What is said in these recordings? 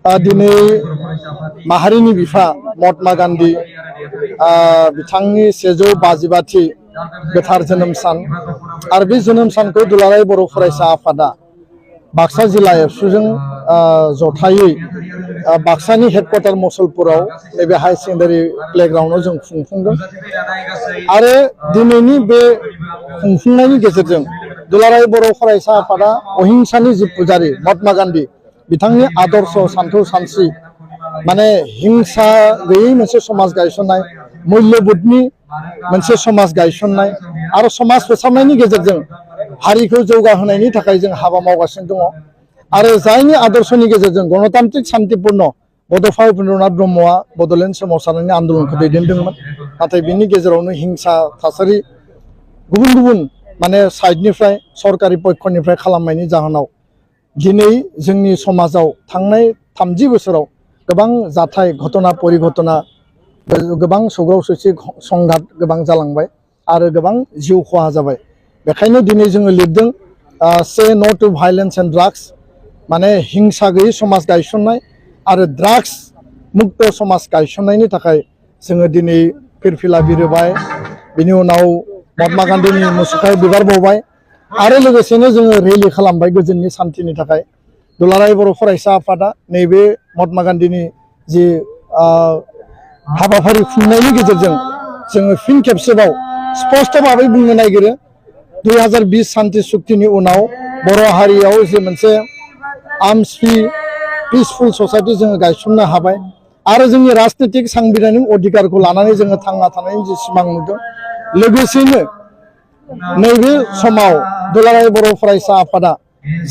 दिनै माहारिनि बिफा महात्मा गान्धी बिथांनि 152थि गोथार जोनोम सान आरो बे जोनोम सानखौ दुलाराय बर' फरायसा आफादा बाक्सा जिल्ला एबसुजों जथायै बाक्सानि हेडक्वार्टार मसलपुराव नैबे हाई सेकेन्डारि प्लेग्राउन्डआव जों खुंफुंदों आरो दिनैनि बे खुंफुंनायनि गेजेरजों दुलाराय बर' फरायसा आफादा अहिंसानि जि पुजारी महात्मा गान्धी बिथांनि आदर्श सान्थौ सानस्रि माने हिंसा गैयै मोनसे समाज गायसननाय मूल्यबोधनि मोनसे समाज गायसननाय आरो समाज फोसाबनायनि गेजेरजों हारिखौ जौगाहोनायनि थाखाय जों हाबा मावगासिनो दङ आरो जायनि आदर्शनि गेजेरजों गणतान्त्रिक शान्तिपूर्ण बड'फा उपेन्द्रनाथ ब्रह्मआ बड'लेण्ड सोमावसारनायनि आन्दोलनखौ दैदेनदोंमोन नाथाय बिनि गेजेरावनो हिंसा थासारि गुबुन गुबुन माने साइडनिफ्राय सरकारि पक्षनिफ्राय खालामनायनि जाहोनाव दिनै जोंनि समाजाव थांनाय 30 बोसोराव गोबां जाथाय घटना परिघटना गोबां सौग्राव सौसि संघात गोबां जालांबाय आरो गोबां जिउ खहा जाबाय बेखायनो दिनै जोङो लिरदों से नो टू भायलेंस एंड ड्राग्स माने हिंसा गैयै समाज गायसननाय आरो ड्राग्स मुक्त समाज गायसननायनि थाखाय जोङो दिनै फिरफिला बिरबाय बिनि उनाव महात्मा गान्धीनि मुसुखायाव बिबार बावबाय आरो लोगोसेनो जोङो रेलि खालामबाय गोजोननि सान्थिनि थाखाय दुलाराय बर' फरायसा आफादा नैबे महात्मा गान्धीनि जि हाबाफारि खुंनायनि गेजेरजों जोङो फिन खेबसेबाव स्पष्ट भाबै बुंनो नागिरो 2020 शान्ति चुक्तिनि उनाव बर' हारियाव जे मोनसे आर्म्स फ्री पिसफुल ससाइटि जोङो गायसननो हाबाय आरो जोंनि राजनीतिक सांबिधानिक अधिकारखौ लानानै जोङो थांना थानायनि जि सिमां नुदों लोगोसेनो नैबे समाव दुलाराय बर' फरायसा आफादा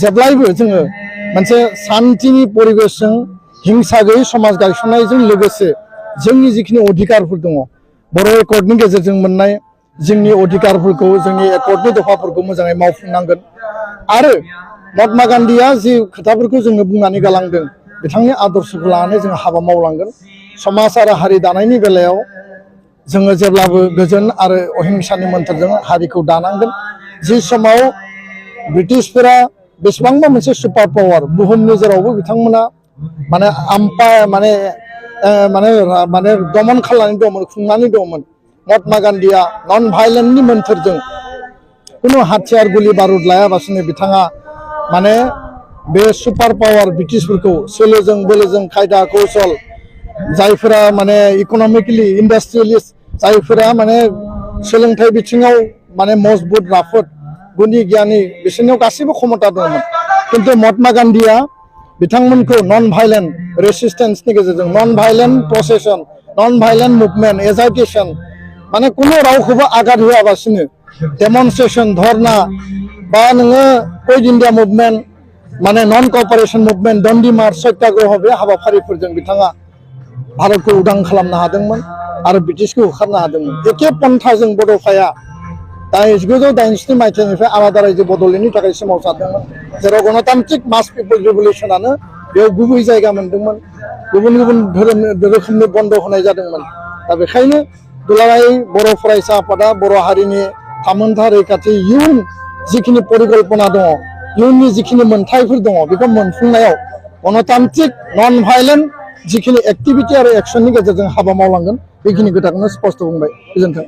जेब्लायबो जोङो मोनसे शान्तिनि परिबेशजों हिंसा गैयै समाज गायसननायजों लोगोसे जोंनि जिखिनि अधिकारफोर दङ बर' एकर्डनि गेजेरजों मोननाय जोंनि अधिकारफोरखौ जोंनि एकर्डनि दफाफोरखौ मोजाङै मावफुंनांगोन आरो महात्मा गान्धीया जि खोथाफोरखौ जोङो बुंनानै गालांदों बिथांनि आदर्शखौ लानानै जों हाबा मावलांगोन समाज आरो हारि दानायनि बेलायाव जोङो जेब्लाबो गोजोन आरो अहिंसानि मोन्थोरजों हारिखौ दानांगोन जि समाव ब्रिटिशफोरा बेसेबांबा मोनसे सुपार पावार बुहुमनि जेरावबो बिथांमोना माने माने माने माने दमन खालामनानै दंमोन खुंनानै दंमोन महात्मा गान्धीया नन भायलेन्टनि मोन्थोरजों कुनु हाथियार गुलि बारुद लायाबासिनो बिथाङा माने बे सुपार पावार ब्रिटिशफोरखौ सोलोजों बोलोजों खायदा कौशल जायफोरा माने इक'नमिकेलि इन्डास्ट्रियेलिस्ट जायफोरा माने सोलोंथाइ बिथिङाव माने मजबुत राफोद गुनि गियानि बिसोरनियाव गासैबो क्षमता दंमोन किन्तु महात्मा गान्धीया बिथांमोनखौ नन भायलेन्ट रेसिस्टेन्सनि गेजेरजों नन भायलेन्ट प्रसेसन नन भायलेन्ट मुभमेन्ट एजाइटेसन माने कुनु रावखौबो आघात होआबासिनो डेमनस्ट्रेसन धरना बा नोङो क्विट इन्डिया मुभमेन्ट माने नन कपारेसन मुभमेन्ट दण्डी मार्च सत्याग्रह बे हाबाफारिफोरजों बिथाङा भारतखौ उदां खालामनो हादोंमोन आरो ब्रिटिशखौ होखारनो हादोंमोन एखे पन्थाजों बड'फाया 1967 मायथाइनिफ्राय आलादा रायजो बड'लेण्डनि थाखाय सोमावसारदोंमोन जेराव गणतान्त्रिक मास पिपल रिभलिउसनानो बेयाव गुबै जायगा मोन्दोंमोन गुबुन गुबुन रोखोमनि बन्द होनाय जादोंमोन दा बेखायनो दुलाराय बर' फरायसा आफादा बर' हारिनि थामोन्था रैखाथि इयुन जिखिनि परिकल्पना दङ इयुननि जिखिनि मोन्थायफोर दङ बेखौ मोनफुंनायाव गणतान्त्रिक नन भायलेन्ट जिखिनि एक्टिभिटि आरो एक्सननि गेजेरजों हाबा मावलांगोन बेखिनि खोथाखौनो स्पष्ट बुंबाय गोजोन्थों।